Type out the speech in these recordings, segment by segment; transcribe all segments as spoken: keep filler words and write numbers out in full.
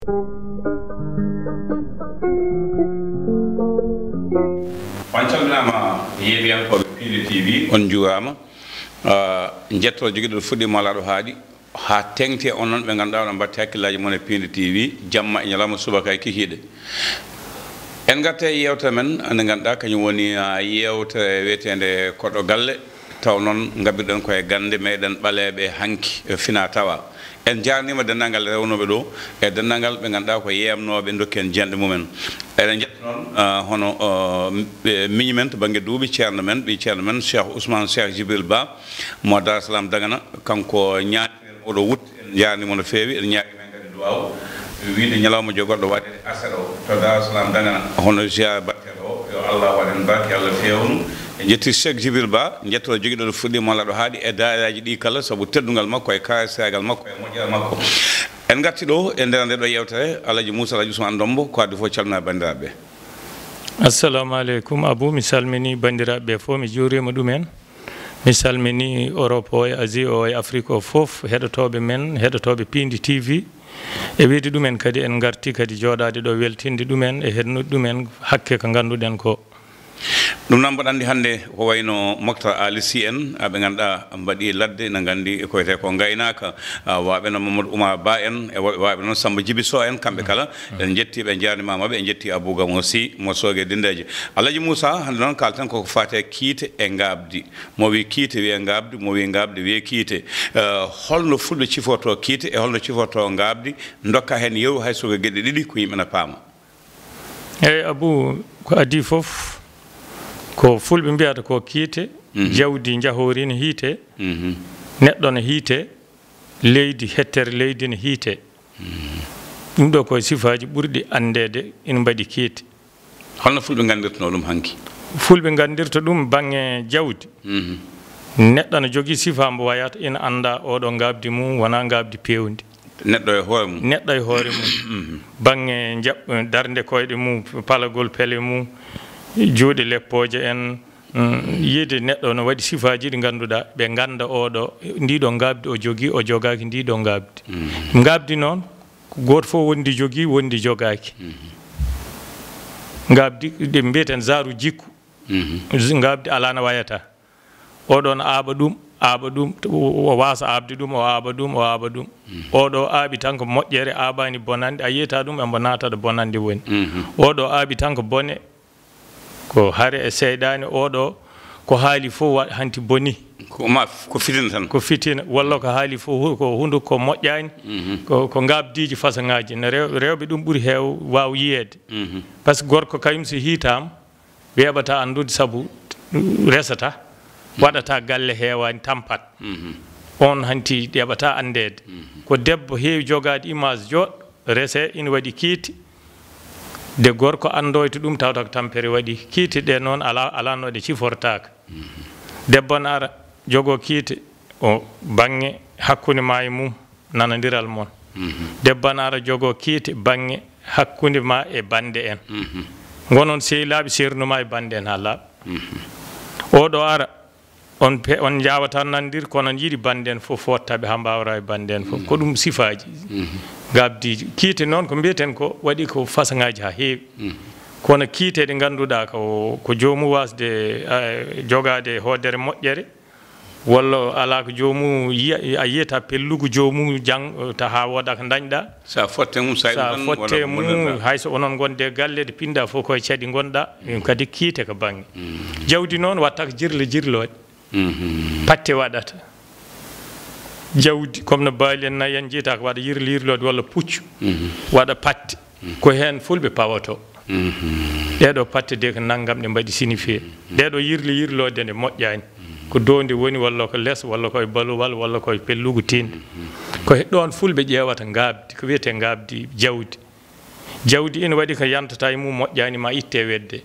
On calminaama, yeeɓiyankooɓe Piindi T V, on njuuraama. Ah, njettoor jogiiɗo fuɗɗiima laaɗo haaɗi, haa teŋti e onon ɓe ngannduɗaa oɗon mbaɗti hakkillaaji mon e Piindi T V, jamma e ñalawma, subaka e kikiiɗe. En ngarta e yeewtere men, nde ngannduɗaa kañum woni, ah, yeewtere wiyeteende Koɗo Galle, taw noon ngabbirɗen ko e gannde meɗen ɓaleeɓe hanki e fina tawa. En njaarniima denndaangal rewnooɓe ɗo e denndaangal ɓe ngannduɗaa ko yeemnooɓe, ndokki en jeenɗe mumen. Eɗen njetta noon, ah, hono, ah, ɓe miñi men to bannge duuɓi, ceerno men, ɓii ceerno men, Cheikh Ousmane Cheikh Djibril Ba, mo Dar Salam Dagana, kanko ñaanirɗen oɗo wut. En njaarniima no feewi, en ñaagii men kadi duwaaw, wiyde ñalawma jogorɗo waɗeede aset o to Dar Salam Dagana, hono ziyaara baɗteeɗo o, yo Allah waɗ en barke, Allah feewnu. En njetti Cheikh Djibril Ba, njettoor jogiiɗo ɗo fuɗɗiima laaɗo haaɗi e daayiraaji ɗi kala, sabu teddungal makko e kaalisaagal makko e moƴƴere makko. En ngarti ɗo e nder nde ɗo yeewtere, Alhaji Moussa, Alhaji Ousmane Dombo, ko addi fof calmina banndiraaɓe ɓe. Assalamu aleykum, Abou, mi salmini banndiraaɓe ɓe fof, mi juuriima ɗumen. Mi salmini Europe o e Asie o e Afrique o fof, heɗotooɓe men, heɗotooɓe Piindi T V, e wiyde ɗumen kadi en ngarti kadi jooɗaade ɗo weltinde ɗumen e heɗnude ɗumen hakke ko ngannduɗen ko. Ɗum noon mboɗo anndi hannde ko wayno Moctar Ali Sy en, ah, ɓe ngannduɗaa mbaɗi ladde, ina nganndi ko wiyetee ko ngaynaaka, ah, waaɓe noon Mamadou Oumar Ba en, e wa-, waaɓe noon Samba Djiby Sow en, kamɓe kala, en njettii ɓe, en njaarniima ɓe, en njettii Abou Gamo Sy mo Sooge Dindeeje. Alhaji Moussa, hannde noon kaalten koko faati e kiite e ngaabdi. Mo wii kiite wiyee ngaabdi, mo wii ngaabdi wiyee kiite. Eh, holno fulɓe cifortoo kiite e holno cifortoo ngaabdi, ndokka heen yeru hay so ko geɗe ɗiɗi ko yimɓe na paama? Eey, Abou, ko adii fof, ko fulɓe mbiyata ko kiite, mhm, jawdi njahoori ne hiite, mhm, neɗɗo ne hiite, leydi, hettere leydi ne hiite. Mhm. Ɗum ɗo ko sifaaji ɓurɗi anndeede ina mbaɗi kiite. Holno fulɓe nganndirtunoo ɗum hanki? Fulɓe nganndirta ɗum baŋŋe jawdi. Mhm. Neɗɗo ne jogii sifaa mbo wayata ina annda oɗo ngaabdi mum wonaa ngaabdi peewndi. Neɗɗo e hoore mum. Neɗɗo e hoore mum. Mhm. Baŋŋe njaɓ-, darnde koyɗe mum, palagol pele mum, juuɗe leppooje en, mm, yiide neɗɗo no waɗi sifaaji ɗi ngannduɗaa, ɓe ngannda oɗo, ndiɗo ngaabdi o jogii, o jogaaki ndiɗo ngaabdi. Mhm. Ngaabdi noon, ko gooto fof wondi jogii, wondi jogaaki. Mhm. Ngaabdi, ɗe mbiyeten zaaru jikku. Mhm. Ngaabdi alaa no wayata. Oɗo no aaɓa ɗum, aaɓa ɗum, o, o waasa aaɓde ɗum, o aaɓa ɗum, o aaɓa ɗum. Mhm. Oɗo aaɓi tan ko moƴƴere, aaɓaani bonannde, a yiyata ɗum, embo naata ɗo bonannde woni. Mhm. Oɗo aaɓi tan ko bone, ko hare e seyɗaane, oɗo ko haali fof wa-, hanti boni. Ko ma, ko fitina tan. Ko fitina, walla ko haali fof hu-, ko hunduko ko moƴƴaani, mhm, ko, ko ngaabdiiji façon ŋaaji. No rew-, rewɓe ɗum ɓuri heew waaw yiyeede. Mhm. Par ce que gorko kañum so hiitaama, weeɓata anndude sabu resata, waɗata galle heewaani tampat. Mhm. On hanti ɗeɓata anndeede. Mhm. Ko debbo heewi jogaade image jooɗɗo, rese ina waɗi kiite. De gorko anndoyta ɗum tawata ko tampere waɗi. Kiite ɗe noon ala, ala no ɗe cifortaaka. Mhm. Debbo ne ara jogoo kiite o baŋŋe hakkunde ma e mum. Nanondiral mon. Mhm. Debbo ne ara jogoo kiite baŋŋe hakkunde ma e bannde en. Mhm. Ngonon sehilaaɓe, seernuma e bannde en haa laaɓa. Mhm. Oɗo ara, on pe-, on njaawata nanondir, kono on yiɗi bannde en fof, fotta ɓe haa mbaawra e bannde en fof. Mhm. Ko ɗum sifaaji. Mhm. Ngaabdiiji. Kiite noon ko mbiyeten ko waɗi ko façon ŋaaji haa heewi. Mhm. Kono kiite ɗe ngannduɗaa ko, ko joomum waasde, eh, jogaade hoodere moƴƴere, walla alaa ko joomum yiya, a yiyata pellugu joomum jang, ta haa wooda ko dañɗa. Sa fotte mum, sa Sa yiɗi tan, fotte walla ko mum, bonnirɗa. Hay so onon ngonde e galle, ɗe pinɗa fof koye caɗi ngonɗa, ɗum kadi kiite ko baŋŋe. Mm. Jawdi noon watta ko jirle jirlooɗe. Mhm. Patte waɗata. Jawdi, comme no baali en, nayi en, jiyata ko waɗa yirli yirlooɗe walla puccu, mhm, waɗa patte. Ko heen fulɓe pawotoo. Mhm. Ɗee ɗoo patte de ko nanngam ɗe mbaɗi signifié. Mhm. Ɗee ɗoo yirli yirlooɗe nde moƴƴaani. Mhm. Ko doonde woni, walla ko les, walla ko e baluwal, walla ko e pellugu tin. Mhm. Ko he ɗoon fulɓe ƴeewata ngaabdi, ko wiyetee ngaabdi jawdi. Jawdi ina waɗi ko yantata e mum moƴƴaani, ma itte wedde.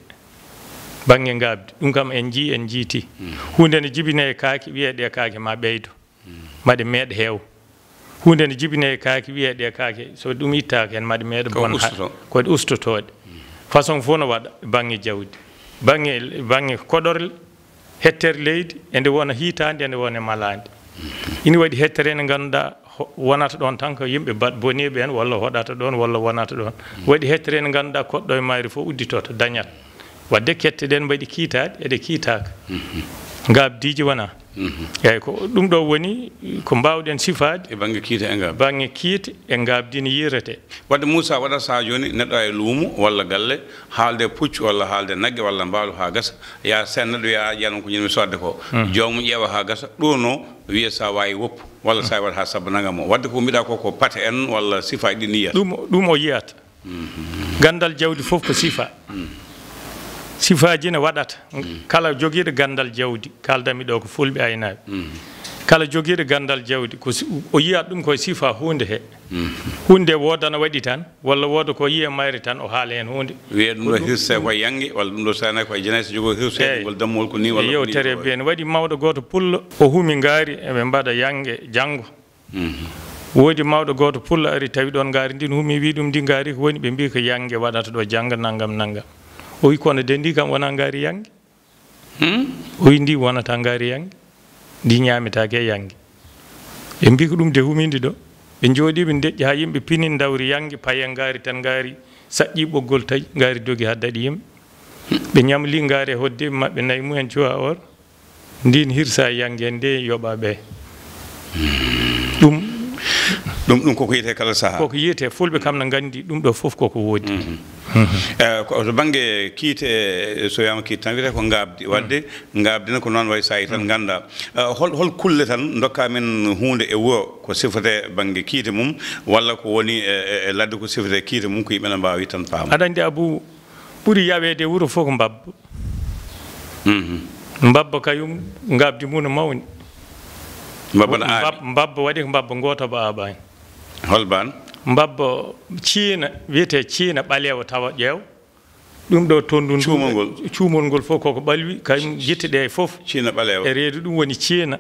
Baŋŋe ngaabdi, ɗum kam en njii, en njiiti. Mhm. Huunde ne jibinee e kaake, wiyee ɗee kaake ma ɓeydo. Maɗe meeɗ heew. Huunde ne jibinee e kaake, wiyee ɗee kaake, so ɗum ittaaka heen, maɗe meeɗ ko bon ha-, ustoto. Ko ɗe ustotooɗe. Façon fof no waɗa baŋŋe jawdi. Baŋŋe, baŋŋe koɗorle, hettere leydi, ende wona hiitaande, ende wona malaande. Ina waɗi hettere nde ngannduɗaa ho-, wonata ɗon tan ko yimɓe bat-, boniiɓe en, walla hoɗata ɗon, walla wonata ɗon. Waɗi hettere nde ngannduɗaa koɗɗo e mayri fof udditoto, dañat. Waɗde kette ɗen mbaɗi kiitaaɗe, eɗe kiitaaka. Ngaabdiiji wonaa. Eeyi, ko ɗum ɗo woni ko mbaawɗen sifaade. E bannge kiite e ngaabdi. Bannge kiite e ngaabdi ne yiirete. Waɗde Moussa, waɗa sahaa jooni neɗɗo e luumo walla galle, haalde puccu walla haalde nagge walla mbaalu haa gasa, yaa seen neɗɗo wiya, "A ƴeewa ko ñinmi soodde ko." Joomum ƴeewa haa gasa, ɗo no wiya, "Sa waawi woppu, walla sa waawi waɗa haa sabba nangam o." Waɗde ko mbiɗa ko, ko pate en walla sifaaji ɗi ni yiyata. Ɗum, ɗum o yiyata. Ganndal jawdi fof ko sifa. Sifaaji ne waɗata. Kala jogiiɗo ganndal jawdi, kaaldanmi ɗo ko fulɓe aynaaɓe. Kala jogiiɗo ganndal jawdi, ko si-, o yiyat ɗum koye sifa huunde he. Huunde woodana waɗi tan, walla wooda ko yiye mayre tan, o haala heen huunde. Wiyee ɗum ɗo hirse ko yannge, walla ɗum ɗo sene ko e jenayi so jogoo hirse, eeyi, ngol dammuwol ko ni, walla ko ni, yewtere ko been waɗi mawɗo gooto pullo, o humi ngaari, eɓe mbaɗa yannge janngo. Woodi mawɗo gooto pullo ari tawi ɗoon ngaari ndin humi, wi ɗum, "Ndi ngaari ko woni?" Ɓe mbi, "Ko yannge waɗata ɗo jannga nangam nangam." O wi, "Kono de ndi kam wonaa ngaari yannge." O wi, "Ndi wonata ngaari yannge, ndi ñaametaake e yannge." Ɓe mbi, "Ko ɗum de humindi ɗo." Ɓe njooɗi, ɓe ndeƴƴi haa yimɓe pini ndawri yannge, paye ngaari tan, ngaari saƴƴi ɓoggol taƴi, ngaari dogi haa daɗi yimɓe. Ɓe ñamli ngaari e hoɗde maɓɓe nayi mumen cuwa or. Ndin hirsa yannge nde yoɓa ɓe. Ɗum, ɗum, ɗum koko yiyete kala sahaa. Koko yiyete, fulɓe kam na nganndi ɗum ɗo fof koko woodi. Eh, ko to bannge kiite, eh, so wiyaama kiite tan wiyete ko ngaabdi. Waɗde ngaabdi ne ko noon wayi sayi tan ngannda. Eh, hol, hol kulle tan ndokka min huunde e wuro ko sifate bannge kiite mum, walla ko woni e, e, e ladde ko sifate kiite mum, ko yimɓe ne mbaawi tan paama. Aɗa anndi Abu, ɓuri yaweede e wuro fof ko mbabba. Mbabba kayum, ngaabdi mum no mawni. Mbabba no aaɓi. Mbab-, mbabba waɗi ko mbabba gooto ba aaɓaani. Hol baan? Mbabba ciina, wiyetee ciina ɓaleewo tawa ƴeew. Ɗum ɗo tonndu ndu, cuumol ngol. Cuumol ngol fof koko ɓalwi, kayum yitte ɗe fof. Ciina ɓaleewo. E reedu ɗum woni ciina.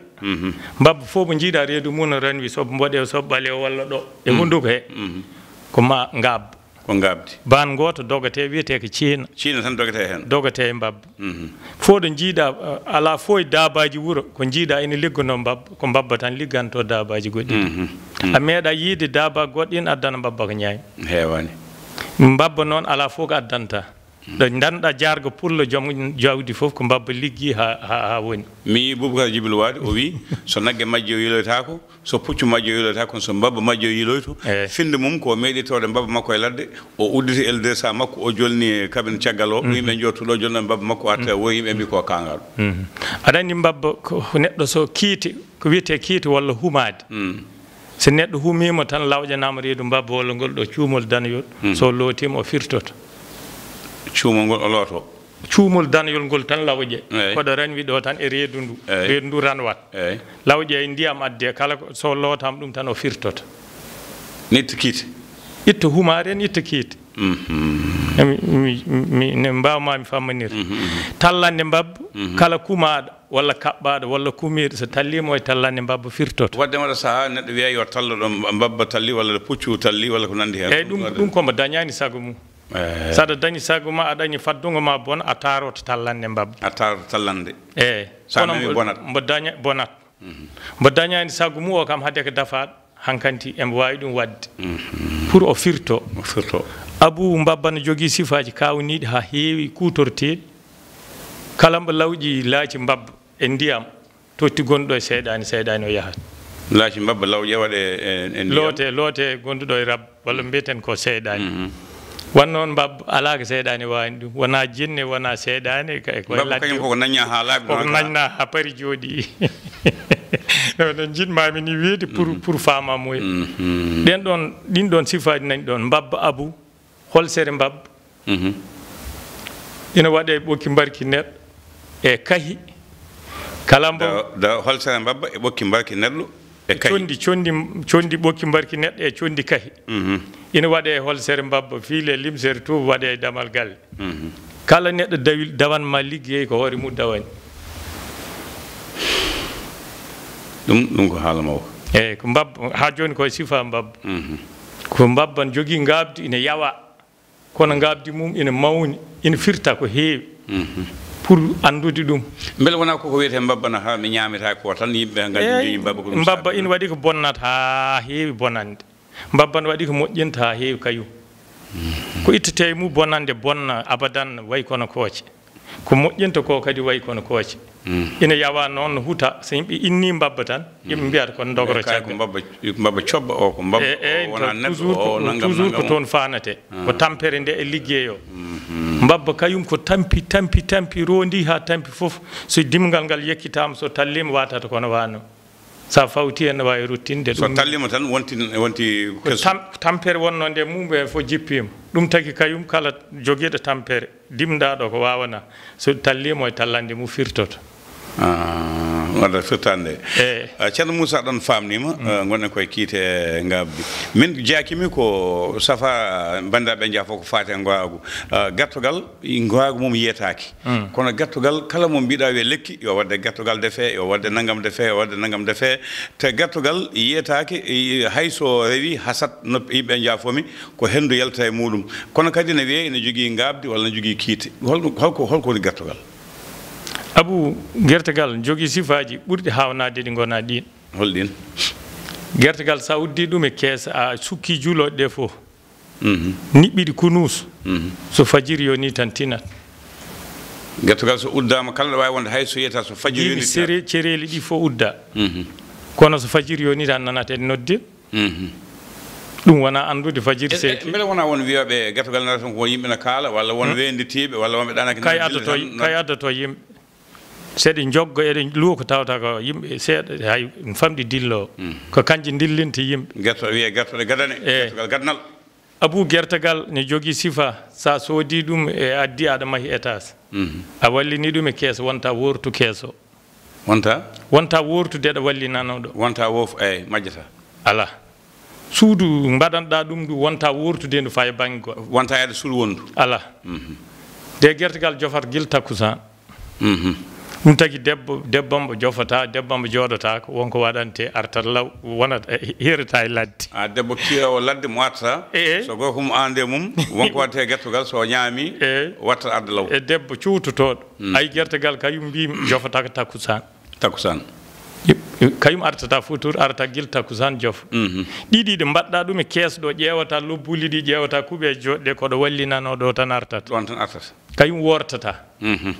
Mbabba fof mo njiiɗa reedu mum no ranwi, so mboɗeewo, so ɓaleewo walla ɗo. E hunnduko he. Ko ma ngaabba. Ko ngaabdi. Baan gooto dogatee, wiyetee ko ciina. Ciina tan dogatee heen. Dogatee e mbabba. Fof ɗo njiiɗa, eh, alaa fof e daabaaji wuro, ko njiiɗa ina ligganoo mbabba, ko mbabba tan ligganto daabaaji goɗɗi ɗi. A meeɗa yiide daaba goɗɗo ina addana mbabba ko ñaami. Heewaani. Mbabba noon alaa fof ko addanta. Ɗo ndanɗa jaarga pullo joom jawdi fof ko mbabba liggi haa, haa, haa woni. Mi yii Boubacar Djibril Wade, o wii, so nagge majjo yiiloytaako, so puccu majjo yiiloyta, kono so mbabba majjo yiiloyto, eey, finde mum ko o meeɗi tawde mbabba makko e ladde, o udditi L deux cent makko, o jolni cabine caggal o, yimɓe njottu ɗo, jolna mbabba makko, o arta, o yimɓe mbi ko kaangal. Aɗa anndi mbabba ko neɗɗo so kiite, ko wiyetee kiite walla humaade. So neɗɗo humiima tan, lawƴanaama reedu mbabba walla ngol ɗo cuumol danayol, so lootiima o firtoto. Cuumol ngol o looto. Cuumol danayol ngol tan lawƴe. Eey. Koɗo ranwi ɗo tan e reedu ndu. Eey. Reedu ndu ranwat. Eey. Lawƴe e ndiyam adde, kala ko, so lootaama ɗum tan o firtoto. Ne itta kiite? Itta humaare en, itta kiite. Mi, mi, mi, ne mbaawmaa mi fammanirde. Tallande mbabba, kala kumaaɗo walla kaɓɓaaɗo walla kumiiɗo, so talliima o e tallande mbabba firtoto. Waɗde waɗa sahaa neɗɗo wiya yo tallo ɗo mbabba talli walla ɗo puccu talli walla ko nanndi heen. Eey, ɗum, ɗum ko mbo dañaani sago mum. Eey. So aɗa dañi sago ma, a dañi faddungo ma bona, a taaroto tallande mbabba. A taaroto tallande. Eey. So a memi mbo, bonat. Mbo daña, bonat. Mbo dañaani sago mum o kam, haade ko dafaaɗo, hankanti emo waawi ɗum waɗde. Pour o firto. O firto. Abu mbabba no jogii sifaaji kaawniiɗi haa heewi kuutorteeɗi. Kala mbo lawƴi laaci mbabba e ndiyam, totti gonɗo e seyɗaani, seyɗaani o yahat. Laaci mbabba lawƴe waɗe e, e ndiyam. Loote, loote gonduɗo e rab, walla mbiyeten ko seyɗaani. Wan noon mbabba alaa ko seyɗaani waawani ɗum. Wonaa jinne, wonaa seyɗaani, ka-, ko mbabba ladde kañum o. Koko nañña haa laaɓi. Koko noon ka nañna haa pari jooɗi. No, no njiɗmaami ni wiide pour, pour faamamuya. Ɗen ɗon, ɗin ɗon sifaaji nani ɗon. Mbabba abu, holsere mbabba. Ina waɗe ɓokki mbarki neɗɗo e kahi. Kala mbo da, da holsere mbabba e ɓokki mbarki neɗɗo e kahi. Condi, condi, condi ɓokki mbarki neɗɗo e condi kahi. Ina waɗe e holsere mbabba, fiile limsere to waɗe e damal galle. Kala neɗɗo dawi, dawan ma liggey ko hoore mum dawani. Ɗum, ɗum ko haala mawka. Eyi, ko mbabba, haa jooni ko e sifa mbabba. Ko mbabba ne jogii ngaabdi ina yawa. Kono ngaabdi mum ina mawni, ina firta ko heewi. pour anndude ɗum. Mbele wonaa koko wiyetee mbabba na haa mi ñaametaake ko tan, yimɓe ɓe nganndi. Eey, njoyi mbabba ko ɗum mbabba sabi ina ɗum. Waɗi ko bonnata haa heewi bonande. Mbabba ne waɗi ko moƴƴinta haa heewi kayum. Ko ittetee e mum bonande bonna abadan, way kono kooce. Ko moƴƴinta ko kadi way kono kooce. Mm. Ina yawa noon no huta, so yimɓe inni mbabba tan, yimɓe mbiyata ko ndogoro. Kay ko caggal. Mbabba, mbabba cobba o, ko mbabba. E, e, o wona to neɗɗo, toujours o ko, nangam, toujours ko nangam. Toon faanate. Ah. Ko tampere nde e liggeeyo. Mhm. Mbabba kayum ko tampi, tampi, tampi, rondi haa tampi fof. So dimngal ngal yekkitaama, so talliima, watata kono wano. Sa fawti heen, ne waawi ruttinde. So ɗum tallima tan, wonti, wonti ko keso. Tam-, tampere wonno nde mum ɓe fof jippiima. Ɗum tagi kayum kala jogiiɗo tampere, dimndaaɗo ko waawana, so talliima e tallande mum firtoto. Ah, wadda firtande. Eh. Ah, Ceerno Moussa ɗon faamniima, mm, ah, ngonɗen koye kiite ngaabdi. Min jaakimi ko safa banndiraaɓe njaha fof ko faati e ngoyaagu. Ah, gertogal, ngoyaagu mum yiyetaake. Mm. Kono gertogal kala mo mbiɗa wiya lekki, yo wadde gertogal defe, yo wadde nangam defe, yo wadde nangam defe. Te gertogal yiyetaake, i-, hay so rewi hasat noppi yimɓe njaafoomi, ko henndu yalta e muɗum. Kono kadi ne wiyee ene jogii ngaabdi walla ne jogii kiite. Hol-, holko, holko woni gertogal? Abu, gertogal jogii sifaaji ɓurɗi haawnaade ɗi ngonaa ɗiin. Hol ɗiin? Gertogal, so a uddii ɗum e kees, a sukkii juulooɗe ɗe fof. Mhm. Niɓɓiɗi kunuus. Mhm. So fajiri yoni tan tinat. Gertogal so uddaama, kala ɗo waawi wonde, hay so yiyata so fajiri yoni tan. Sere-, cereeli ɗi fof udda. Mhm. Kono so fajiri yoni tan nanat en nodde. Mhm. Ɗum wona anndude fajiri. E, e, seeki. Mbele wona won wiyooɓe gertogal nata tan ko yimɓe na kaala, walla won, hmm, weenditii ɓe, walla wonɓe ɗaanake. Kay addoto, kay addoto yimɓe. So eɗe njogga, eɗe luwa ko tawata ko yimɓe seeɗa, hay famɗi dillo. Mm. Ko kanji dillinta yimɓe. Gerto, wiyee gertoɗe gadane, eh, gertogal gadanal. Abu, gertogal ne jogii sifa, sa soodi ɗum e addi aɗa mahi étage. Mhm. A wallini ɗum e kees, wonta wortu kees o. Wonta? Wonta wortu de ɗo wallinano ɗo. Wonta woof, eey, majjata. Alaa. Suudu mbaɗanɗa ɗum ndu wonta wortude ndu faya bannge goɗɗo. Wonta yaade suudu wonndu. Alaa. Mhm. De gertogal jofata gila takkusaan. Mhm. Ɗum tagi debbo, debbo mbo jofata, debbo mbo jooɗotaako, wonko waɗante artat law, wonat, eh, hirata e ladde. A debbo kiiroowo ladde mo artata, eh, so gorko mum aande mum, wonko waɗate gertogal, so o ñaami, eh, watta arde law. E debbo cuutotooɗo. Mm. Ay gertogal kayum mbi jofata ko takkusaan. Takkusaan. Kayum artata futur, arata gila takkusaan jof. Mhm. Ɗiɗi ɗe mbaɗɗa ɗum e kees ɗo, ƴeewata lobbuli ɗi, ƴeewata kuɓe joɗɗe, ko ɗo wallinano ɗo tan artata. Ɗon tan artata. Kayum wortata. Mhm.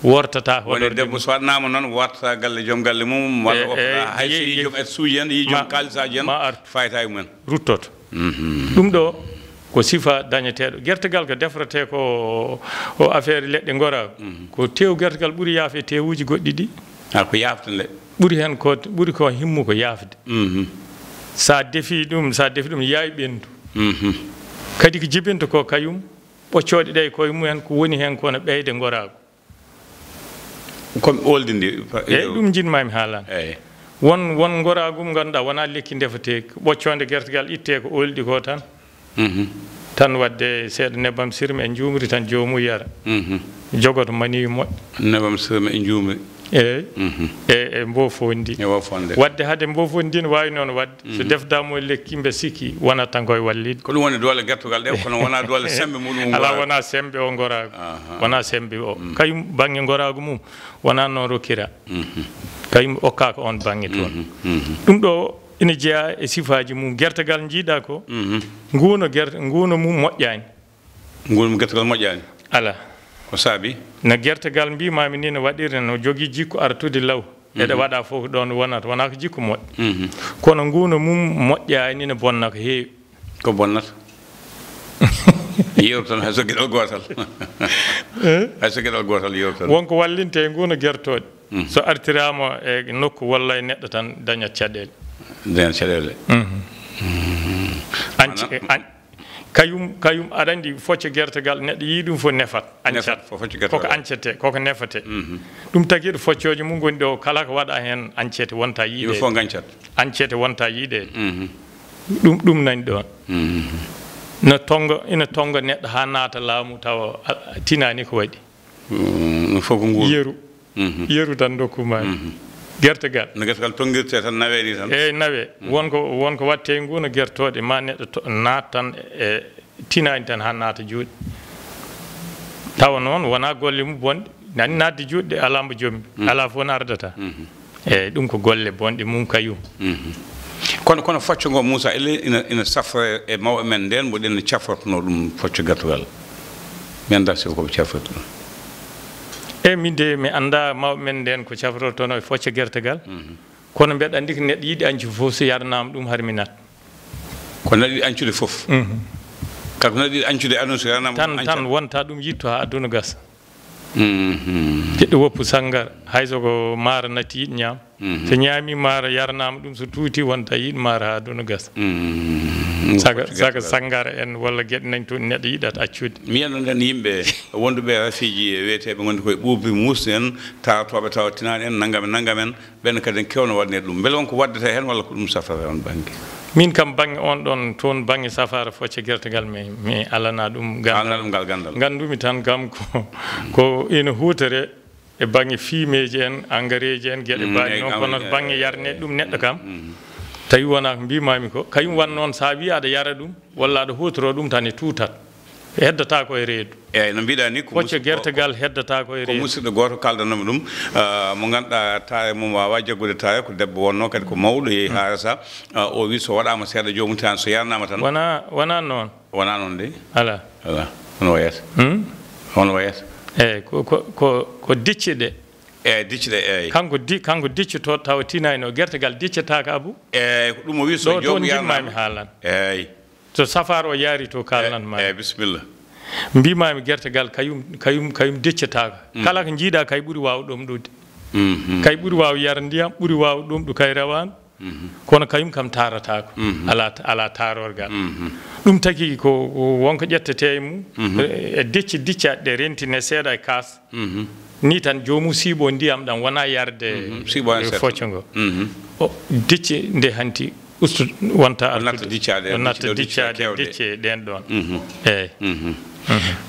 Wortata. Woni hoɗorde debbo mum. So waɗnaama noon, wartata galle joom galle mum, walla, eh, woppa eh, hay so yii, yii joom et suuji en, yii joom ma, kaalisaaji en, ma artu. Fayta e mumen. Ruttoto. Mhm. Ɗum ɗo ko sifa dañeteeɗo. Gertogal ko defrete ko o affaire leɗɗe ngora. Mhm. Ko tew gertogal ɓuri yaafe tewuji goɗɗi ɗi. Ah, ko yafde nde. Ɓuri heen ko, ɓuri ko himmu ko yafde. Mhm. Sa defi ɗum, sa defi ɗum yawi ɓendu. Mhm. Kadi ko jibinta ko kayum, ɓoccooɗe ɗe e koye mumen ko woni heen ko no ɓeyde ngoraagu. Ko oldi ndi, fa-, eyyi, ɗum njiɗ-maa mi haalan. Eyyi. Won, won ngoraagu mo ngannduɗaa wonaa lekki ndefateeki. Ɓoccoonde gertogal ittee ko oldi ko tan. Mhm. Tan waɗde seeɗa nebbam sirme e njuumri tan joomum yara. Mhm. Jogoto maniyu moƴƴo. Nebbam sirme e njuumri. Eyyi. Mhm. E, e mbofondi. E mbofondi. Waɗde hade mbofondi ne waawi noon waɗde. So, mhm, defdaama e lekki mbe sikki wonata tan koye walliɗo. Ko ɗum woni doole gertogal ɗe, kono wonaa doole semmbe muɗum. Alaa, ngoraagu. Wonaa semmbe o ngoraagu. Aha. Wonaa semmbe o. Mm. Kayum bannge ngoraagu mum, wonaa noon rokkira. Mhm. Kayum okkaaka on bannge toon. Mhm, mhm. Ɗum ɗo ina jeyaa e sifaaji mum. Gertogal njiiɗaa ko, mhm, nguuno ger-, nguuno mum moƴƴaani. Ngol mo gertogal moƴƴaani? Alaa. Ko saabi? No gertogal mbiimaami ni no waɗirde, no jogii jikku artude law. Eɗe, mhm, waɗa fof ko ɗoon wonata, wonaa ko jikku moƴƴo. Mhm. Kono nguuno mum moƴƴaani, no bonna ko heewi. Ko bonnata? Yeru tan hay so geɗal gootal. Eh? Hay so geɗal gootal yeru tan. Wonko wallinte e nguuno gertooɗe. Mhm. So artiraama e nokku walla e neɗɗo tan dañat caɗeele. Dañat caɗeele. Mhm. Mhm. Anci-, maanaam, an-, Kayum, kayum, aɗa anndi focce gertogal, neɗɗo yii ɗum fof nefat, ancat. Nefat, fo-, focce gertogal. Koko ancete, koko nefate. Mhm. Ɗum tagi ɗo foccooji mum ngoni ɗo, kala ko waɗa heen ancete wonta yiide. Yimɓe fof ngancat. Ancete wonta yiide. Mhm. Ɗum, ɗum nani ɗoon. Mhm. No tonnga, ina tonnga neɗɗo haa naata laamu tawa a, a, tinaani ko waɗi. Mm, ɗum fof ko nguur. Yeru. Mhm. Yeru tan ndokkuma. Mhm. Gertogal. No gertogal tonngirte tan, nawe ni tan. Eey, nawe. Mhm. Won ko, won ko waɗte nguuno gertooɗe, ma neɗɗo to-, naat tan e tinaani tan haa naata juuɗe. Tawa noon wonaa golle mum bonɗe, Nani naatde juuɗe, alaa mbo jommi, alaa fof no ardata. Eeyi, ɗum ko golle bonɗe mum kayum. Kono, kono focco ngo, Moussa, ele ina, ina safra e mawɓe men ndeen, mboɗen no cafrotnoo ɗum focco gertogal. Mi anndaa si ko ɓe cafrata ɗum. Eeyi, min de mi anndaa mawɓe men ndeen ko cafrortonoo e focco gertogal. Kono mbeɗa anndi ko neɗɗo yiɗi añcu fof, so yaranaama ɗum, har mi naat. Ko neɗɗo yiɗi añcude fof? Kala ko neɗɗo yiɗi añcude e aduna, so yaranaama ɗum, tan, añca. Tan wonta ɗum yitto haa aduna gasa. Jiɗɗo woppu sanngara, hay so ko maaro natti yiɗ ñaam. So ñaami maaro yaranaama ɗum, so tuuti wonta yiɗ maaro haa aduna gasa. Saga, saga sanngara en walla geɗe nañ toon neɗɗo yiɗat accude. Mi yiyat noon nden yimɓe wonduɓe e rafiiji wiyeteeɓe ngonndi koye ɓuuɓri muusɗi en, taarotooɓe tawa tinaani en, nanngam en, nanngam en, ɓen kadi en keewno waɗneede ɗum. Mbele won ko waddata heen walla ko ɗum safrata e on bannge? Min kam bannge on ɗon toon, bannge safaara focce gertegal, mi, mi alana ɗum ganndal. Alana ɗum ngal ganndal. Nganndumi tan kam ko, ko ina huutore e bannge fiimeeji en, engrais ji en, geɗe baaji noon, kono bannge yarneede ɗum neɗɗo kam, tawi wonaa ko mbiimaami ko, kañum waɗa noon so a wii aɗa yara ɗum, walla aɗa huutoroo ɗum tan e tuutat. Heddata ko e reedu. Eeyi, no mbiɗa ni, ko focce gertegal heddata ko e reedu. Ko musidɗo gooto kaaldanoomi ɗum, ah, mo ngannduɗaa taaya mum waawaa jaggude taaya, ko debbo wonnoo kadi ko mawɗo, yehi haa resa, ah, o wi so waɗaama seeɗa joomum tan, so yarnaama tan. Wonaa, wonaa noon. Wonaa noon de. Alaa. Alaa. Hono wayata? Hmm? Hono wayata? Eeyi, ko, ko, ko, ko dicce ɗe. Eeyi, dicce ɗe, eeyi. Kanko di-, kanko diccotoo tawa tinaani o gertegal diccataaka, Abu. Eeyi, ko ɗum o wi so joomum yarnaama. Ɗo toon njiɗmaami haalan. Eeyi. To safaara o yaari to, kaalnan ma. Eeyi, bisimilla. Mbiimaami gertegal kayum, kayum, kayum deccataako. Kala ko njiiɗaa kay ɓuri waaw ɗomɗude. Kay ɓuri waaw yara ndiyam, ɓuri waaw ɗomɗu kay rewaano. Kono kayum kam taarataako. Alaa, alaa taarorgal. Ɗum taki ko wonko ƴettetee e mum. E decce diccaaɗe ɗe rentine seeɗa e kaas. Ni tan joomum siiɓo ndiyam ɗam wona yarde focco ngo. O decce nde hanti ustu wonta artude. Natta diccaade, o natta diccaade dicce ɗen ɗon. Eeyi.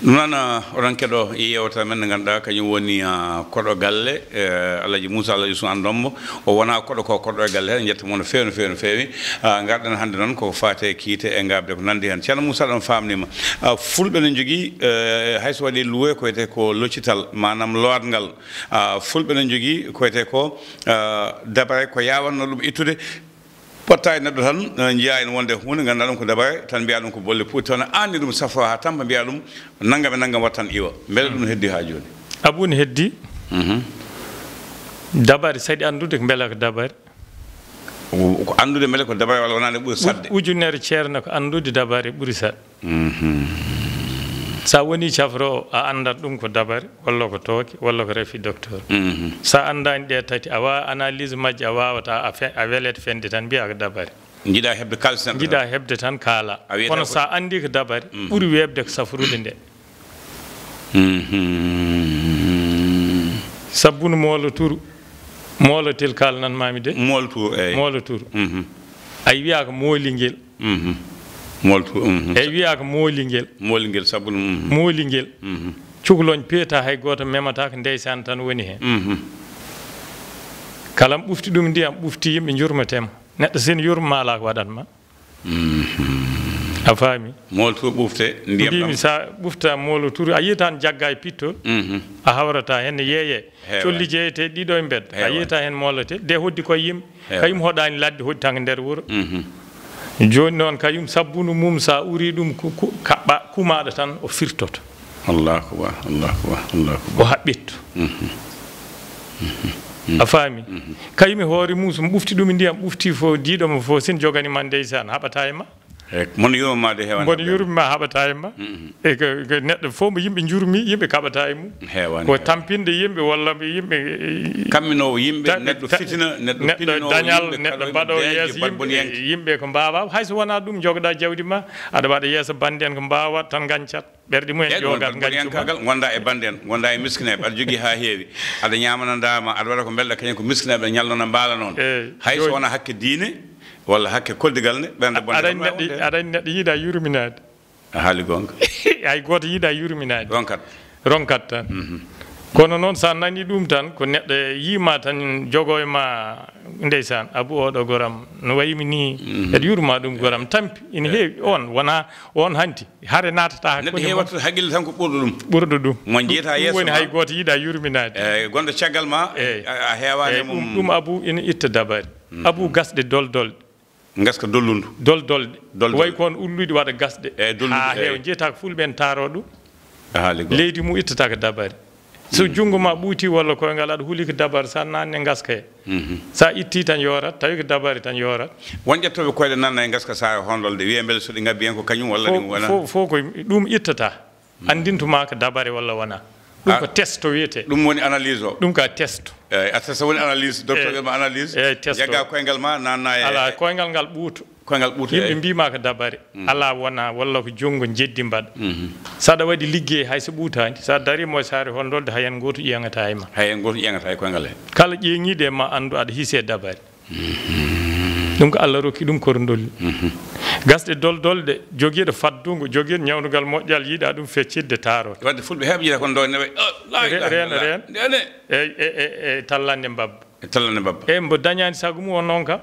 Ɗum noon, ah, oɗon keɗo yewtere men nde ngannduɗaa kañum woni, ah, koɗo galle, eh, Alhaji Moussa Alhaji Ousmane Dombo. O wona koɗo ko koɗo e galle he, en njettii mo no feewi, no feewi, no feewi. Ah, ngarɗen hannde noon ko faate kiite e ngaabde ko nanndi heen. Ceerno Moussa, ɗon faamniima. Ah, fulɓe ne njogii, eh, hay so waɗi luwe ko wiyetee ko loccital, maanaam lootngal. Ah, fulɓe ne njogii ko wiyetee ko, ah, dabare ko yaawanno ɗum ittude. Potta e neɗɗo tan, eh, njiyaa ene wonde huunde, nganndaa ɗum ko dabare, tan mbiyaa ɗum ko bolle puuɗi, taw ne aanni ɗum safro haa tampa, mbiyaa ɗum nanngam e nanngam waɗa tan iwa. Mbele ɗum heddi haa jooni? Abu ne heddi. Dabare, saɗi anndude ko mbela ko dabare. Ko anndude mbele ko dabare walla wonaa nde ɓuri saɗde? Ujunere ceerno ko anndude dabare ɓuri saɗde. Sa woni cafroowo, a anndat ɗum ko dabare, walla ko tooke, walla ko rafi docteur. Sa anndaani ɗe tati, a waawa analyse majje, a waawata, a fe-, a welete fende tan, mbiyaa ko dabare. Njiɗa heɓde kaalis neɗɗo tan. Njiɗa heɓde tan kaala. A wiyata kono ko sa anndi ko dabare, ɓuri weeɓde ko safrude nde. Sabbunu moolo turu, moolotel kaalnan maami de. Moolo turu, eeyi. Moolo turu. Ay wiyaa ko mooli ngel. Moltu. Eyi, wiyaa ko mooli ngel. Mooli ngel, sabu ɗum. Mooli ngel. Cukalon peeta, hay gooto memata ko ndeysaan tan woni heen. Kala mo ɓufti ɗum ndiyam, ɓufti yimɓe njurmetee mo. Neɗɗo sene yurma alaa ko waɗat ma. A faami? Mooltu ɓufte ndiyam. Mbiimi ɗam. Sa ɓufta moolo turu, a yiyataa jagga e pittol. A hawrata heen ne yeeyee. Heewani. Colli jeeyeteeɗi ɗiɗo e mbedda. A heewani. Yiyataa heen moolete. De hoddi koye yimɓe. Heewani. Kayum hoɗaani ladde, hoɗi tan ko nder wuro. Jooni noon kayum sabbunu mum, sa uri ɗum ku-, ku-, kaɓɓa, kumaaɗo tan o firtoto. Allahu akbar, Allahu akbar, Allahu akbar. O haɓɓitto. A faami? Kayum e hoore mum, so mo ɓufti ɗum ndiyam, ɓufti fof, diiɗo mo fof, sin jogani ma ndeysaan, haɓata e ma. Eyi, mon yurmade heewani. Mon yurmi ma haɓata e ma. E ko, ko neɗɗo fof mo yimɓe njurmi, yimɓe kaɓata e mum. Heewani, ko heewani. Tampinde yimɓe walla yimɓe, kamminoowo yimɓe, ta-, neɗɗo ta-, fitina, neɗɗo neɗɗo pinninoowo dañal, yimɓe, neɗɗo kaɗo yimɓe mbaɗo deeƴe, yeeso yimɓe, bonniyaaji. Yimɓe ko mbaawa. Hay so wonaa ɗum, jogɗa jawdi ma, aɗa waɗa yeeso bannde en ko mbaawat tan ngancat. Ɓerɗe mumen joogat, ngancu ma. Ɓernde mumen kagal, gonda e bannde en, gonda e miskineeɓe, aɗa jogii haa heewi. Aɗa ñaamana ndaama, aɗa waɗa ko mbelɗa kañum ko miskineeɓe, ñalnana mbaala noon. Eyi, hay so wonaa hakke diine, walla hakke koldigal ne, ɓernde bonde aɗa anndi neɗɗo, aɗa anndi neɗɗo yiɗa yurminaade. A haali goonga. Hay gooto yiɗa yurminaade. Ronkat. Ronkat tan. Kono noon, so a nanii ɗum tan, ko neɗɗo yiima tan, jogoo e ma, ndeysaan, Abu, oɗo goram, no wayimi ni, eɗa yurma ɗum, goram, tampi, ina heewi. On wona, on hanti, hare naatata hakkunde mon. Neɗɗo heewata haqqille tan ko ɓurɗo ɗum. Ɓurɗo ɗum. Mo jeeta yeeso woni ma. Hay gooto yiɗa yurminaade. Eyi, gonɗo caggal ma, eyi, a, a heewaani e mum. Ɗum, ɗum, Abu, ina itta dabare. Abu, gasɗe doldolɗe. Ngaska dollundu. Doldolɗe. Doldolɗe. Way ko on ulluɗi waɗa gasɗe. Eyi, dollundu, haa heewa. Eyi. Njeetaa ko fulɓe en taaroo ɗum. A haali goonga. Leydi mum ittata ko dabare. So junngo ma ɓuuti walla koyngal aɗa huli ko dabare, so a naatni ngaska he. So a itti tan yoorat, tawi ko dabare tan yoorat. Won ƴettooɓe koyɗe nanna e ngaska so a hondolde, wiya mbele so ɗi ngabbi heen ko kañum walla ɗum wonaa. Fof, fof ko ɗum ittata. Anndintu ma ko dabare walla wonaa. Ɗum ko testo wiyetee. Ɗum woni analyse o. Ɗum ka testo. Eyi, a testa woni analyse, docteur ɓe ma analyse. Eyi, testo. Jagga koyngal ma, nanna e. Alaa, koyngal ngal ɓuuto. Koyngal ɓuuto, yimɓe eyi. Mbii ma ko dabare. Alaa, wonaa, walla ko junngo jeddi mbaɗa. So aɗa waɗi liggey hay so ɓuutaani, so a darii mo saare hondolde hay heen gooto ƴeeŋataa e ma. Hay heen gooto ƴeeŋataa e koyngal he. Kala ƴeeŋiiɗo e ma anndu aɗa hiisee dabare. Ɗum ko Allah rokki ɗum korndolli. Gasɗe doldolɗe, jogiiɗo faddungo, jogiiɗo ñawndugal moƴƴal, yiɗa ɗum feccitde, taaroo. Wadde fulɓe heɓe yiɗa kon ɗo ne wayi, oh, la ilaha illallah. Reena, reena. Ndene. E, e, e, e tallande mbabba. E tallande mbabba. E mbo dañaani sago mum o noon kam.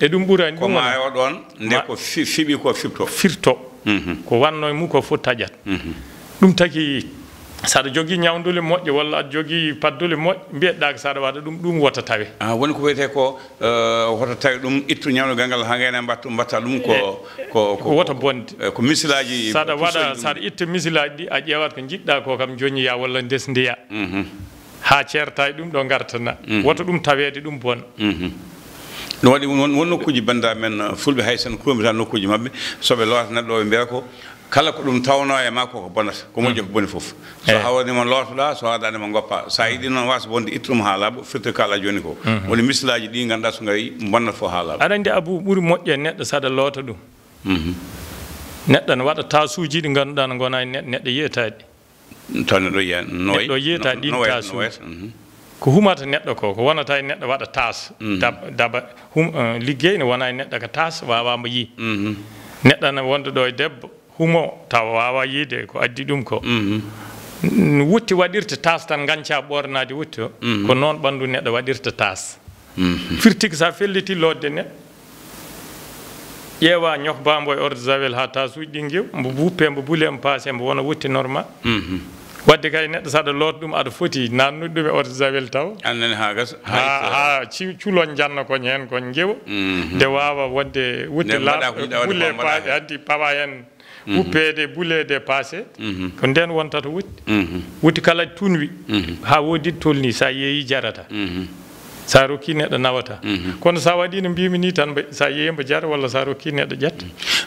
E ɗum ɓurani ko ɗum wona. Maayo ɗoon, nde ko fi-, fiɓi ko fiɓto. Firto. Ko wanno e mum ko fof taƴat. Ɗum taki, so aɗa jogii ñawndule moƴƴe walla aɗa jogii paddule moƴƴe, mbiyeɗaa ko so aɗa waɗa ɗum, ɗum wota tawe. Ah, woni ko wiyetee ko, eh, wota tawe ɗum, ittu ñawndugal ngal haa ngayna mbattu, mbatta ɗum ko, ko, ko, ko wota bonde. Eh, ko misilaaji. So aɗa waɗa, so aɗa itta misilaaji ɗi, a ƴeewat ko njiɗɗaa ko kam joñoyaa walla ndesndiyaa. Haa ceerta e ɗum ɗo ngartana. Wota ɗum taweede ɗum bon. Ɗum waɗi won, won nokkuuji banndiraaɓe men, uh, fulɓe hay sen kuumbita nokkuuji maɓɓe, so ɓe loota neɗɗo o ɓe mbiya ko kala ko ɗum tawnoo e ma koko bonata, ko moƴƴo ko boni fof. So hawraniima lootoɗaa, so haɗaani ma ngoppa. So a yiɗi noon waasde bonde, ittu ɗum haa laaɓa, firti ko kaalɗaa jooni ko. Woni misilaaji ɗi ngannduɗaa so ngarii bonnata fof haa laaɓa. Aɗa anndi Abu ɓuri moƴƴe neɗɗo so aɗa loota ɗum. Neɗɗo ne waɗa taasuuji ɗi ngannduɗaa ne ngona e neɗɗo, neɗɗo yiyata ɗi. Taw neɗɗo yiya no wayi, neɗɗo yiyata no, ɗin no wayi, taasuuji. No wayi, mhm. Ko humata neɗɗo ko, ko wonata e neɗɗo waɗa taas, dab-, daba, hum-, eh, liggey ne wona e neɗɗo ko taas, wawa mbo yii. Neɗɗo ana wonda ɗo e debbo, humo, tawa wawa yiide ko addi ɗum ko. N-, wutti waɗirta taas tan, ganca ɓornade wutti o. Ko noon ɓandu neɗɗo waɗirta taas. Firti ko sa felliti lodde neɗɗo, ƴeewa ñohba mbo e eau de javel haa taasuuji ɗi ngew, mbo wuppe, mbo bule, mbo paase, mbo wona wutte normal. Wadde kay neɗɗo so aɗa loota ɗum, aɗa foti nannude ɗum e eau de javel taw. Annene haa gasa, haa, haa ci-, culon janna kon heen kon ngewa. Nde waawa wonde wutte laaɓa, bule paase, hanti pawa heen. Wuppeede, buleede, paase. Ko ndeen wontata wutte. Wutte kala tunwi. Haa woodi tolni, sa yeeyi jarata. Sa rokki neɗɗo nawata. Kono sa waɗi no mbimi ni tan, mba-, sa yeeyi mbo jara walla sa rokki neɗɗo ƴetta.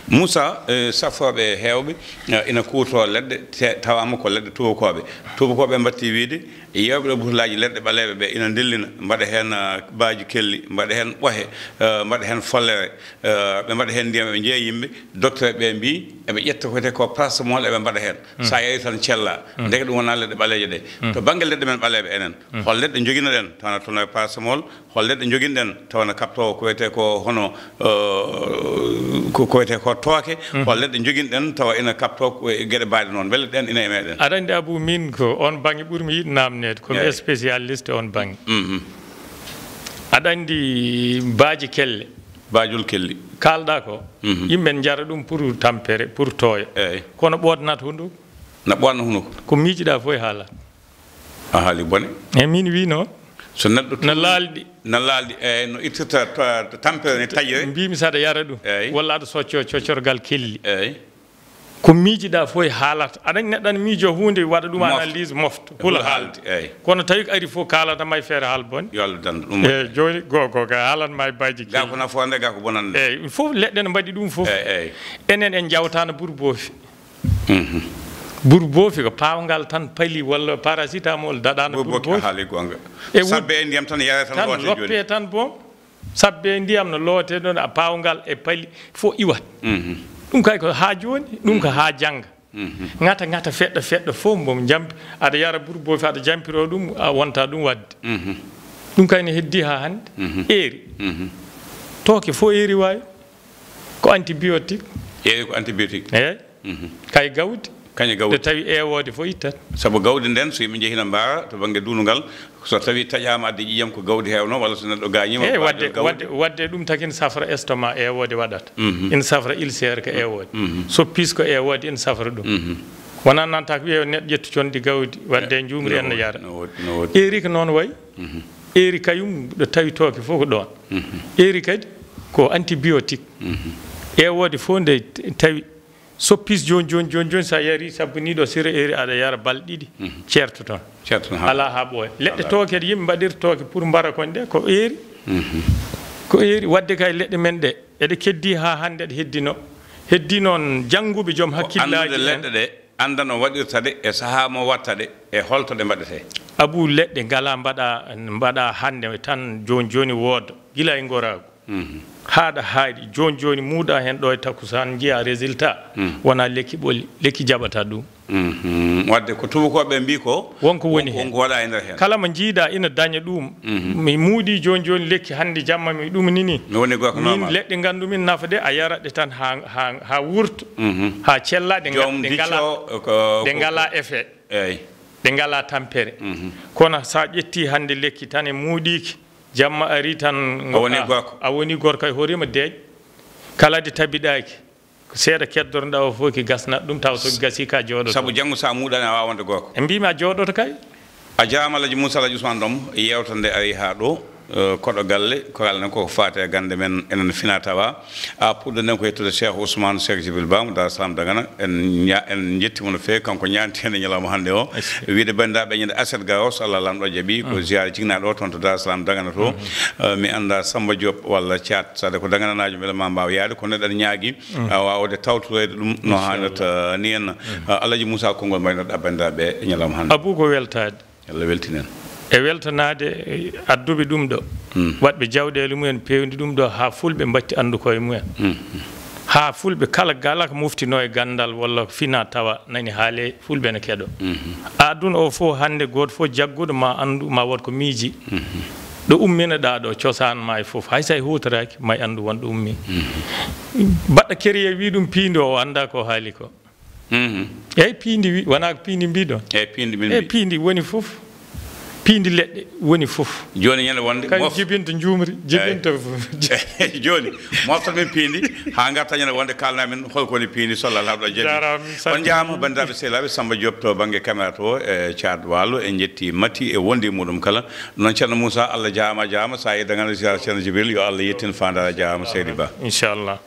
Moussa, eh, safooɓe heewɓe, eh, ina kuuto leɗɗe, te-, tawama ko leɗɗe tubakooɓe. Tubakooɓe mbatti wiide, yewɓe ɗo butolaaji leɗɗe ɓaleeɓe ɓe ina ndellina, mbaɗa heen, ah, baaji kelli, mbaɗa heen ɓohe, ah, mbaɗa heen follere, ah, ɓe mbaɗa heen ndiyam, ɓe njeeya yimɓe, docteur ɓe mbii eɓe ƴetta ko wiyetee ko paracétamol eɓe mbaɗa heen. So a yari tan cella. Ndeke ɗum wonaa leɗɗe ɓaleeje ɗe. To bannge leɗɗe men ɓaleeɓe enen, hol leɗɗe njoginoɗen? Tawa no tono e paracétamol, hol leɗɗe njoginɗen tawa no kaɓtoo ko wiyetee ko hono, eh, ko, ko wiyetee ko tooke? Hol leɗɗe njoginɗen tawa ina kaɓtoo ko e geɗe mbaɗe noon? Mbele ɗeen ina e meɗen? Aɗa anndi, Abou, min ko on bannge ɓurmi yiɗde naamneede, ko mi spécialiste on bannge. Aɗa anndi baaji kelle. Baajol kelli. Kaalɗaa ko, yimɓe njara ɗum pour tampere, pour tooya. Eey. Kono ɓoodnata hunnduko. Na ɓoodna hunnduko. Ko miijiɗaa fof e haala. A haali bone. E min wi noon. So neɗɗo na laalɗi. Na laalɗi, eey, no ittirta ta-, tampere ne taƴre. Mbimi saɗa yara ɗum. Eey. Walla aɗa socco coccorgal kelli. Eey. Ko miijiɗaa fof e haalata. Aɗa anndi neɗɗo ana miijo huunde, waɗa ɗum analyse, mofta, hula haalde. Eey. Kono tawi ko ari fof kaalata ma e feere haal bone. Yo Allah dandu ɗum. Eey, jooni go, go, ga haalan ma e baaji kelli. Ga ko nafoore, ga ko bonannde. Eey, ɗum fof leɗɗe ne mbaɗi ɗum fof. Eey, eey. Enen en njawtaano buru boofi. Buru boofi ko paawngal tan pali walla paracétamol daɗaano buru boofi. Buru boofi, a haali goonga. E wud-, sabbe e ndiyam tan yare tan, tan loote jooni. Loppe tan boom. Sabbe e ndiyam no loote ɗon, a paawngal e pali fof iwat. Ɗum kay ko haa jooni, ɗum ko haa jannga. Ŋata, ŋata, feɗɗa, feɗɗa, fof mbo jampi, aɗa yara buru boofi, aɗa jampiro ɗum, a wonta ɗum waɗde. Ɗum kay ne heddi haa hannde. Eeri. Tooke fof eeri waawi. Ko antibiotique. Eeri ko antibiotique. Eey. Kay gawdi. Kañe gawdi. Nde tawi eewoode fof ittat. Sabu gawdi nden, so yimɓe njehi no mbaara to bannge duunungal, so tawi taƴaama addi ƴiiƴam ko gawdi heewno, walla so neɗɗo gaañiima, eeyi, wadde, wadde, wadde ɗum taki ne safra estomac, eewoode waɗata. Mhm. Ina safra ulcère ko eewoode. Mhm. Soppis ko eewoode ina safra ɗum. Mhm. Wonaa nanta ko wiye neɗɗo ƴettu conndi gawdi, wadde njuumri en no yara. No woodi, no woodi. Eeri ko noon wayi. Mhm. Eeri kayum ɗo tawi tooke fof ko ɗoon. Mhm. Eeri kadi ko antibiotique. Mhm. Eewoode fof nde tawi soppis jooni, jooni, jooni, jooni, so a yarii sabu nii ɗo sira eeri, aɗa yara balɗe ɗiɗi, mhm, ceerto toon. Ceerto toon, haa alaa haa ɓooya. Leɗɗe alaa. Tooke ɗe yimɓe mbaɗirta tooke pour mbara koñ ɗe, ko eeri. Mhm. Ko eeri. Wadde kay leɗɗe men ɗe, eɗe keddii haa hannde, ɗe heddino. Heddii noon jannguɓe, joom hakkillaaji en. Ko anndude leɗɗe ɗe, annda no waɗirta ɗe, e sahaa mo watta ɗe, e holto ɗe mbaɗetee. Abu, leɗɗe ngalaa mbaɗa, mbaɗa hannde tan, jooni, jooni wooda, gila e ngoraagu. Mhm. Haa ɗa haaɗi, jooni jooni muuɗa heen ɗo e takkusaan, njiyaa résultat. Mhm. Wonaa lekki ɓoli, lekki jaɓata ɗum. Mhm. Wadde ko tubakooɓe mbii ko, wonko woni heen, wonko waɗa e nder heen. Kala mo njiiɗa ina daña ɗum. Mhm. Mi muudii jooni jooni lekki hannde jamma mi ɗum nini. Mi woni gorko normal. Leɗɗe nganndu min nafa ɗe, a yara ɗe tan haa, haa, haa wurta, mhm, haa cella, ɗe nga-, joom ɗe ngala, dicco, ko, ɗe ko, ngala effet. Eey. Ɗe ngala tampere. Mhm. Kono so a ƴetti hannde lekki tan e muuɗiiki, jamma ari tan, a woni, a, gorko, a woni gorko, e hoore ma deeƴ. Kala de tabiɗaaki, ko seeɗa keddorɗa o fof ki gasnat ɗum, taw so ki gasii ka jooɗoto. Sabu janngo so a muuɗaani a waawaa wonde gorko. E mbii ma a jooɗoto kay. A jaaraama Alhaji Moussa, Alhaji Ousmane Dom, yeewtere nde ari haa ɗo, eh, koɗo galle, ko kalɗen ko faati e gannde men enen fina tawa. A puɗɗo nden ko yettude Cheikh Ousmane, Cheikh Jibril Ba mo Dar Salam Dagana. En ña-, en njettii mo no feewi, kanko ñaanti heen e ñalawma hannde o. Merci. Wiide banndiraaɓe ñande aset garo, so Allah Laamɗo jaɓi, ko, mm, ziyaara jinnaaɗo o toon to Dar Salam Dagana to. Mm. Eh, mi annda Samba Diop walla Thiat, so ko dagananaajo mbeɗa ma mbaaw yaade, kono eɗen ñaagi, mm, a waawde tawtoreede ɗum no, inchallah, haanirta ni en. Mm. Eh, Alhaji Moussa, konngol mbaynoɗaa banndiraaɓe e ñalawma hannde. Abou, ko weltaade. Allah weltin en. E weltanaade, eh, adduɓe ɗum ɗo. Mm. Waɗɓe jawɗeele mumen peewndi ɗum ɗo haa fulɓe mbatti anndu koye mumen. Mm. Haa fulɓe kala, kala ko moftinoo e ganndal walla fina tawa nani haale, fulɓe ne keɗo. Mm. A aduna o fof hannde gooto fof jagguɗo ma anndu, ma wood ko miiji. Mm. Ɗo umminoɗaa ɗo, cosaan ma e fof. Hay so a huutoraaki, ma anndu won ɗo ummi. Mm. Baɗɗo keriye wi ɗum piindi o, o annda ko haali ko. Mhm. Eeyi, piindi wi-, wonaa ko piindi mbiɗon? Eeyi, piindi min mbi-, piindi woni fof. Piindi leɗɗe woni fof. Jooni ñande wonde kañum mof- jibinta njuumri, eeyi, jibinta fof. Jooni, moftan min piindi, haa ngarta ñande wonde kaalna min holko woni piindi, so Allah Laamɗo jaɓi. Jaaraama, on njaaraama, banndiraaɓe sehilaaɓe, Samba Diop to bannge caméra to, e Thiat Walo, en njetti Mati e wonde e muɗum kala. Noon Ceerno Moussa, Allah jaaraama, a jaaraama, so a yii dagana ziyaara Ceerno Jibril, yo Allah yettin faandaare, a jaaraama seydi Ba. Inchallah.